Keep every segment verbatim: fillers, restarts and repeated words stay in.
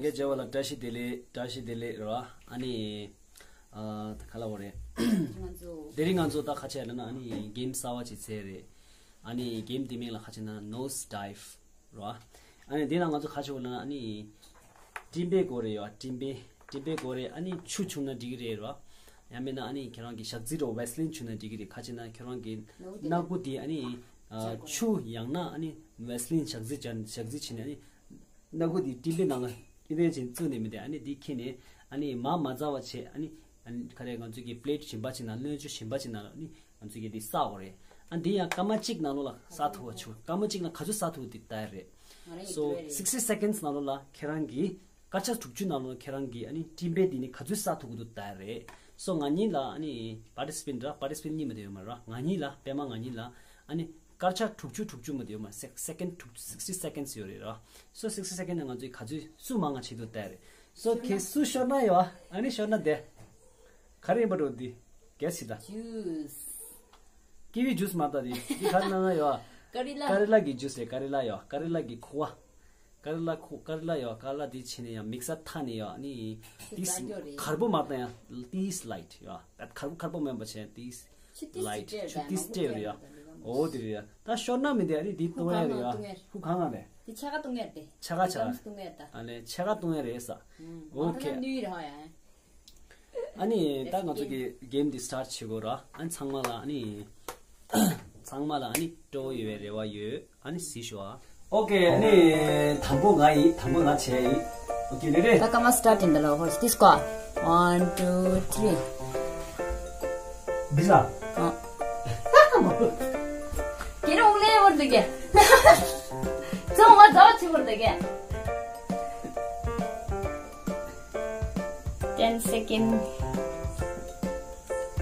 ལྷན་རྒྱས་མཇལ་བ་ལ་བཀྲ་ཤིས་བདེ་ལེགས། བཀྲ་ཤིས་བདེ་ལེགས་ར། ཨ་ནི། ཨ། ད་ག་ལབ་དགོས་རེད། ང་ཚོ། དེ་རིང་ང་ཚོ་ད་ག་རེ་བྱས་ལབ་ན། ཨ་ནི་གེམ་གསར་བ་ཅིག་རྩེས་རེད། ཨ་ནི་གེམ་དེ་མིང་ལ་ག་རེ་བྱས་ན་Nose Dive ར། ཨ་ནི་དེ་ན་ང་ཚོ་ག་རེ་བྱེད་དགོས་ལབ་ན། ཨ་ནི་སྤྲིན་པའི་སྒོ་རེད་ཡ། སྤྲིན་པའི་སྤྲིན་པའི་སྒོ་རེད། ཨ་ནི་ཆུ་བྱུང་ན་འགྲིག་གི་རེད་ར། ཡང་མིན་ན་ཨ་ནི་ཁྱེད་རང་གི་ཞག་རྩི་རོ་ཝེ་སི་ལིན་བྱུང་ན་འགྲིག་གི་རེད། ག་རེ་བྱས་ན་ཁྱེད་རང་གི་སྣ་ཁུག་དེ། སྣ་ཁུག་དེ་ཨ་ནི་ཆུ་ཡང་ན་ཨ་ནི་ཝེ་སི་ལིན་ཞག་རྩི་བྱས། ཞག་རྩི་བྱས་ནས། ཨ་ནི་སྣ་ཁུག་དེ་སྤྲིན་པའི་ནང་ལ་ཨི་ལྡན་ཅིག་བཙུགས་ནས་མི་དེ། ཨ་ནི་དེ་ཁྱེར་ནས་ཨ་ནི་མ་མ་ཟ་བ་བྱས། ཨ་ནི་ཨ་ནི་ག་རེ། ང་ཚོ་གི་པི་ལེ་ཊི་གཞན་པ་ཅིག་ནང་། སྣོད་ཆུ་གཞན་པ་ཅིག་ནང་ལ་ཨ་ནི་ང་ཚོ་གི་དེ་བསག་དགོས་རེད། ཨ་ནི་དེ་ཡང་སྐར་མ་གཅིག་ནང་ལོགས་ལ་བསག་ཐུབ་པ་བྱུང་། སྐར་མ་གཅིག་ནང་ག་ཚོད་བསག་ཐུབ་དེ་ལྟ་ཡ་རེད། ང་རང་གི། So འགྲོ་ཡ་རེད། sixty seconds ནང་ལོགས་ལ་ཁྱེད་རང་གི་སྐར་ཆ་དྲུག་ཅུ་ནང་ལོགས་ཁྱེད་རང་གི་ཨ་ནི་སྤྲིན་པའི་དེ་ནི་ག་ཚོད་བསག་ཐུབ་ཀྱི་འདུག་ལྟ་ཡ་རེད། So ང་གཉིས་ལ། ཨ་ནི་པར་ཊི་སི་པེན་ཊི་ར། པར་ཊི་སི་པེན་ཊི་གཉིས་མ་དེ་ཡོད་མ་རེད་ར། ང་གཉིས་ལ། པད་མ་ང་གཉིས་ལ། ཨ་ནི་སྐར་ཆ་དྲུག་ཅུ་དྲུག་ཅུ་མ་དེ་ཡོད་མ་རེད། སེ་སེ་ཀེན་ཌི་དྲུག་ཅུ། sixty seconds ཡོད་རེད་ར། So sixty seconds ནང་ང་ཚོས་ག་ཚོད་སུ་མང་ང་བྱེད་འདུག་ལྟ་ཡ་རེད། So ཁྱེད་སུ་ཤོར་ན་ཡོད། ཨ་ནི་ཤོར་ན་དེ། ག་རེ་ཡིན་པ་འགྲོ་འདི། གལ་སྲིད་ད། ཇུས། ཀི་ཝི་ཇུས་མ་ལྟ་དེ། འདི་ག་རེ་ལབ་ན་ཡོད། ཀ་རི་ལ། ཀ་རི་ལ་གི་ཇུས་རེད། ཀ་རི་ལ་ཡོད། ཀ་རི་ལ་གི་ཁུ་བ། ཀ་རི་ལ་ཁུ། ཀ་རི་ལ་ཡོད། ཀ་རི་ལ་དེ་བྱས་ནས་ཡང་མིག་སར་འཐག་ནས་ཡོད། ཨ་ནི་ཏིས་དཀར་པོ་མ་ལྟ་ཡང་ཏིས་ལའིཊ་ཡོད། ད་དཀར་པོ་དཀར་པོ་མིན་པ་བྱས་ཏིས་ལའིཊ། ཆུ་ཏིས་སྤྲད་རེད་ཡ། འོ་དེ་རེད་ཡ། ད་ཤོར་ན་མི་འདི། ཨ་ནི་དེ་བཏུང་ཡ་རེད་ཡ། ཧུ་གང་ང་རེད། དེ་ཕྱེད་ཀ་བཏུང་ཡ་རེད། ཕྱེད་ཀ་ཕྱེད་ཀ་བཏུང་ཡ་རེད། ད་ཨ་ནི་ཕྱེད་ཀ་བཏུང་ཡ་རེད་ས། ཨོ་ཁེ། ཨ་ནི་ད་ང་ཚོ་གི་གེམ་འདི་སི་ཊར་ཊི་བྱེད་དགོས་ར། ཨ་ནི་ཚང་མ་ལ། ཨ་ནི་ཚང་མ་ལ་ཨ་ནི་སྤྲོ་བོ་ཡོད་པའི་རེ་བ་ཡོད། ཨ་ནི་གཟིགས་ཤོག་ཨ། ཨོ་ཁེ། ཨ་ནི་དང་པོ་ང་ཡིན། དང་པོ་ང་བྱས་ཡིན། ཨོ་ཁེ། རེ་རེ། ད་སྐར་མ་སི་ཊར་ཊི་ཡིན་ད་ལ། ཧོ། དེ་སྐོར། One, two, three. འདི་ལ། ཨ། ཁྱེད་རང་ལས་བར་འདུག་གས། ཚང་མ་ཟ་བ་ཆི་བར་འདུག་གས། Ten second.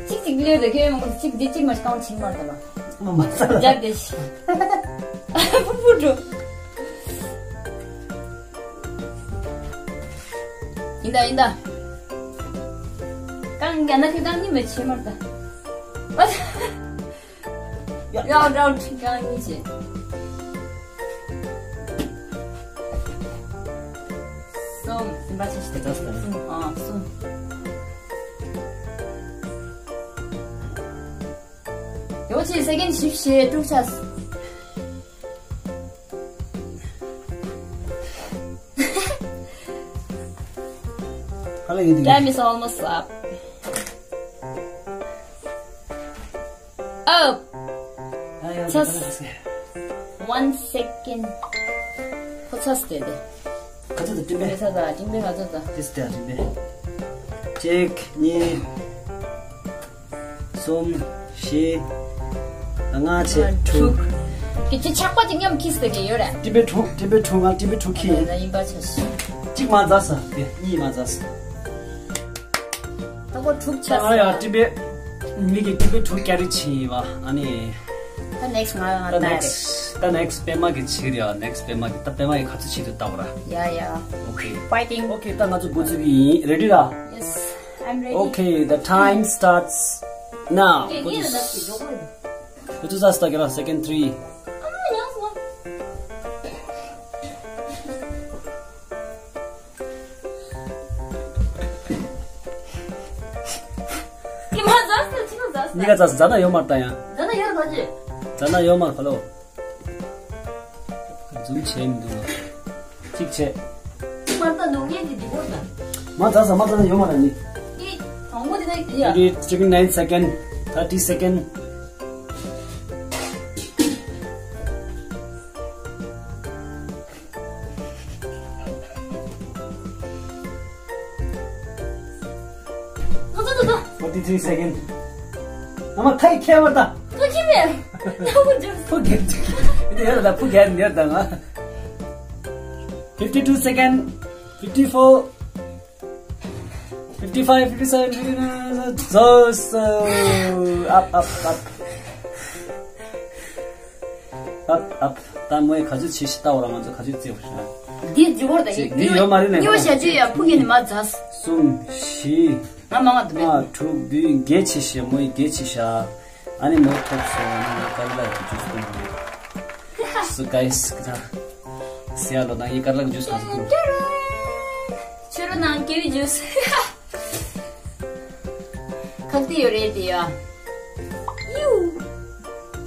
གཅིག་གཅིག་ལོས་དེ་ཁྱོད་མང་གཅིག་འདི་གཅིག་མ་གཏོང་ཆིག་མར་དང་། མ་མ་ས་ལ། རྒྱབ་དེ་ཤི། ཕུ་ཕུ་འགྲོ། ཡིན་ད་ཡིན་ད། རྐང་རྒྱ་ན་ཁྱོད་རྐང་གཉིས་མ་ཆིག་མར་དང་། ཡ། རའུན་རའུན་རྐང་གཉིས་བྱས། གསུམ། སེམས་པ་ཆེ་ཞིག་དེ་གསུམ། ཨ། གསུམ། ཡོ་ཆེ་སེ་ཀེན་ཌི་བཞི་བཅུ་དྲུག་ཆགས། ཧ་ལས་ཡིན་འདུག Time is almost up. Up. ཨ་ཡ། ཚ། ཡ། One second. ཁོ་ཚ་སྟེ་དེ། ཁ་ཚ་དེ་སྤྲིན་པས། ཁ་ཚ་དང་སྤྲིན་པས། ཁ་ཚ་དང་། དེ་སྟེ་སྤྲིན་པས། གཅིག་གཉིས། གསུམ། བཞི། ལྔ་བཅས་དྲུག་གི་ཅི་ཆག་པ་ཅིག་མཉམ་ཁིས་དེ་གི་ཡོད་རེད། སྤྲིན་པས་དྲུག་སྤྲིན་པས་དྲུག་ང་སྤྲིན་པས་དྲུག་ཁྱེར་ཡིན། ཡིན་པ་ཆ་ཤི། གཅིག་མ་ཛ་ས། དེ་གཉིས་མ་ཛ་ས། ད་ཁོ་དྲུག་ཆ། ད་ང་ཡང་སྤྲིན་པས་མི་གི་སྤྲིན་པས་དྲུག་ཀྱ་རི་ཆེ་ཡིན་པ། ཨ་ནི། ད་ནེག་སི་ང་ང་ད་ད་ནེག་སི་ད་ནེག་སི་པད་མ་གི་ཆེ་རེད་ཡ། ནེག་སི་པད་མ་གི་ད་པད་མ་གི་ཁ་ཚུ་ཆེ་དུ་ལྟ་བ་ར། ཡ་ཡ། ཨོ་ཁེ། Fighting. ཨོ་ཁེ། ད་ང་ཚོ་འགོ་ཚུགས་ཀྱི་ཡིན། རེ་ཌི་ར། Yes, I'm ready. Okay, the time starts now. ཁོ་ཚོ་ཁོ་ཚོ་ས་སྟ་གི་ར། Second three. གཉིས་ཀ་ཛ་ས། ཛ་ན་ཡོད་མར་ད་ཡང་། ཛ་ན་ཡོད་མར་ཧ་ལོ། ཛུམ་བྱས་མི་འདུག་གཅིག་བྱས། མར་ད་འདུག་ངས་འདི་འདི་བོར་ད། མ་ཛ་ས། མ་ཛ་ས། ཡོད་མ་ར་ནི། འདི་དང་པོ་འདི་ན་འདི་ཡ། It is taking nine second, thirty second. ད་ད་ད་ད། Forty three second. ཨ་མ་ཁའི་ཁྱེར་བ་ད། ཐུགས་རྗེ་མེད། ད་བུ་འཇུག་ཕུ་རྒྱལ་འདི་ཡར་ད། ཕུ་རྒྱལ་འདི་ཡར་ད་ང་། Fifty two second. Fifty four. Fifty five, fifty seven, fifty nine. So, so. Up, up, up. Up, up. ད་མོས་ག་ཚོད་ཆེ་ཞིག་ལྟ་བ་ར། ང་ཚོ་ག་ཚོད་རྩེ་བ་ཞིག་ན། འདི་འཇུག་བར་ད། ཅིག་འདི་ཡོད་མ་རེད་ནས། ཉོ་བྱ་ཅུ་ཡ་ཕུ་གི་ནི་མ་ཛ་ས། གསུམ། བཞི། ང་མ་ང་འདུག་མེད། ལྔ། དྲུག་བདུན། བརྒྱད་ཆེ་ཤ། མོའི་བརྒྱད་ཆེ་ཤ། ཨ་ནི་མོ་ཐོབ་སོང་ན་ང་ཀར་ལ་གི་ཇུས་སྟོན་གི་རེད། So guys, ཀ་ཚ་སི་ཡ་ལོ་ན་ཡི་ཀར་ལ་གི་ཇུས་ག་ཚོད་སྟོན་གི་རེད། ནང་ཀི་ཝི་ཇུས། ཁག་ཏི་ཡོད་རེད་དེ་ཡ། ཡུ།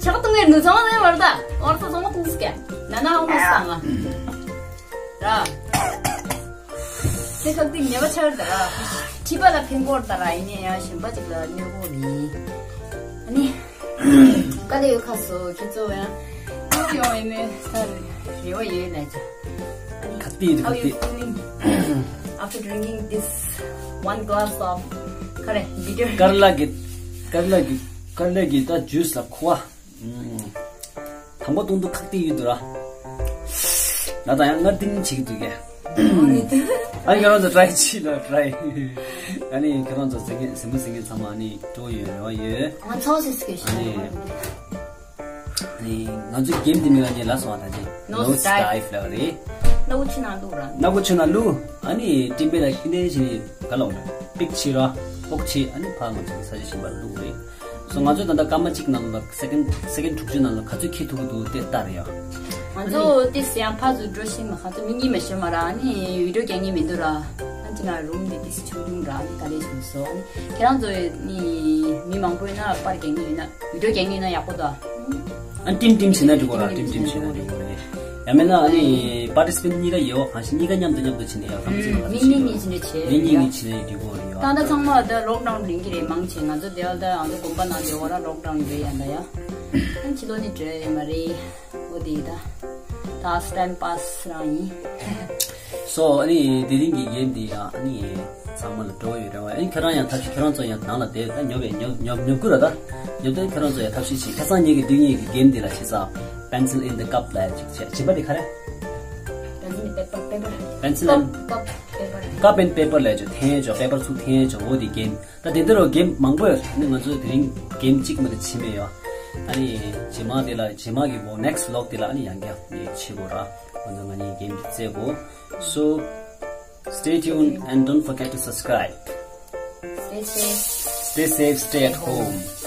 ཆག་ཏུང་ངེར་ནུ་ཚང་ནས་བར་ད། བར་ད་ཚང་མ་ཏུང་སྐད། ན་ན་ཨོ་མ་སང་ང་། ར། སེ་ཁག་ཏི་ཉེ་བ་ཆར་ད་ར། ཁྲི་པ་ལ་ཕན་གོར་ད་ར་ཡིན་ནས་ཡ་ཞིམ་པ་ཅིག་ལ་གནོད་གོ་རེད། ཨ་ནི། དཀའ་ལས་ཡོད་ཁ་སོ་ཁྱེད་ཚོ་ཡང་ཡོང་ཡོང་ཡིན་མོད་ས་རེ་བ་ཡོད་ལ་ཅི། ཁ་གཏད་ཁ་How you གཏད feeling after drinking this one glass of ཁ་རེ་bitter ཀར་ལ་གི་ཀར་ལ་གི་ཀར་ལ་གི་ད་ཇུས་ལ་ཁོ་བ། དང་པོ་གཏོང་དུ་ཁ་གཏད་ཡོད་དུ་ར། ད་ད་ཡང་ང་ཏིང་བྱེད་ཀྱི་འདུག་གས། ཨ་ནི་ཁྱེད་རང་ཚོ་try བྱེད་ལ་try། ཨ་ནི་ཁྱེད་རང་ཚོ་ཟིན་གྱི་ཟིན་པ་ཟིན་གྱི་ཚང་མ་ཨ་ནི་སྤྲོ་ཡོད་རེ་བ་ཡོད། ང་ཚོ་སི་སི་ཀེ་ཤི། ཨ་ནི་ང་ཚོའི་གེམ་དེ་མིང་ལ་ནི་ལ་སོང་བ་ད་ཅི་Nose dive ལ་རེད། ནག་པོ་ཆུ་ནང་བླུགས་ར། ནག་པོ་ཆུ་ནང་བླུགས། ཨ་ནི་སྤྲིན་པའི་ལ་ཁྱི་ནས་ཞིག་ག་ལ་འོང་ར། པིག་ཆི་ར། ཧོག་ཆི། ཨ་ནི་ཕ་ང་ཚོ་གི་ས་ཆ་གཞན་པ་ལ་བླུགས་རེད། སོ་ང་ཚོས་ད་ལྟ་སྐར་མ་གཅིག་ནང་ལ་སེ་ཀེན་སེ་ཀེན་དྲུག་ཅུ་ནང་ལ་ག་ཚོད་འཁྱེར་ཐུབ་ཀྱི་འདུག་དེ་ལྟ་རེད་ཡ། ང་ཚོ་ཏིས་ཡང་ཕ་ཚོ་འགྲོ་ཤེས་མ་ཁ་ཚོ་མི་གཉིས་མ་ཤེས་མ་ར་ཨ་ནི་བི་ཌིའོ་རྒྱག་མཁན་མི་འདུག་ར། ཨ་ཅི་ན་རུམ་དེ་ཏིས་ཆུང་ཆུང་ར་ཨ་ནི་དཀའ་ལས་བྱུང་སོ། ཨ་ནི་ཁྱེད་རང་ཚོ་ནི་མི་མང་པོ་ཡིན་ན་པར་རྒྱག་མཁན་ཡིན་ན་བི་ཌིའོ་རྒྱག་མཁན་ཡིན་ན་ཡག་པོ་འདུག་ཨ་ཊིམ་ཊིམ་བྱས་ན་འགྲིག་གོ་ར། ཊིམ་ཊིམ་བྱས་ན་འགྲིག་གོ་རེད། ཡང་མིན་ན་ཨ་ནི་པར་ཊི་སི་པེན་ཊི་གཉིས་ཀ་ཡོད་གང་ཞིག་གཉིས་ཀ་མཉམ་དུ་མཉམ་དུ་བྱས་ནས་ཡག་གམ་ཨ་ཅི་ན་མི་གཉིས་གཉིས་བྱས་ནས་བྱས་མི་གཉིས་ཡ། གཉིས་བྱས་ནས་འགྲིག་གོ་རེད་ཡ། ད་ལྟ་ཚང་མ་ད་ལོག་ཌའུན་རིང་གི་རེད། མང་ཆེ་ང་ཚོ་དེ་བ་ད་ང་ཚོ་དགོན་པ་ནང་དེ་བ་ར་ལོག་ཌའུན་རེད་ཡ་ད་ཡ། ཨ་ཕྱི་ལོགས་ནས་འགྲོ་ཡ་ཡོད་མ་རེད། འོ་དེ་ད་ད་ཨ་ཊའིམ་པཱ་སི་རང་ཡིན། སོ་ཨ་ནི་དེ་རིང་གི་གེམ་འདི་ཡང་ཨ་ནི་ཚང་མ་ལ་སྤྲོ་བོ་ཡོད་རེད་བ། ཨ་ནི་ཁྱེད་རང་ཡང་ཐབས་ཤེས་ཁྱེད་རང་ཚོ་ཡང་ནང་ལ་བསྡད་ད་ཉོབ་པའི་ཉོབ་ཉོབ་ཉོབ་ཀུ་ར་ད་ཉོབ་ད་ཁྱེད་རང་ཚོ་ཡང་ཐབས་ཤེས་བྱེད། ཁ་སང་ཉིན་གྱི་དུས་ཉིན་གྱི་གེམ་འདི་ལ་བྱེད་ས་Pencil in the Cup ལ་ཅིག་བྱས་བྱིན་པ་དེ་ག་རེ། Pencil in paper, paper. Pencil and cup, cup, paper. Cup and paper ལ་ཅིག་འཐེན་ཅོ་པེ་པར་ཚུགས་འཐེན་ཅོ་འོ་དེ་གེམ། ད་དེ་འདྲ་རོ་གེམ་མང་པོ་ཡོད། ཨ་ནི་ང་ཚོ་དེ་རིང་གེམ་གཅིག་མ་གཏོགས་བྱེད་མེད་ཡོད། ཨ་ནི་རྗེས་མ་དེ་ལ་རྗེས་མ་གི་ནེག་སི་ཊི་ཝི་ལོག་དེ་ལ་ཨ་ནི་ཡང་བསྐྱར་ནི་བྱེད་དགོས་ར། ང་ཚོ་ང་གཉིས་གེམ་དེ་རྩེ་དགོས། So stay tuned and don't forget to subscribe. Stay safe. Stay safe, stay at home.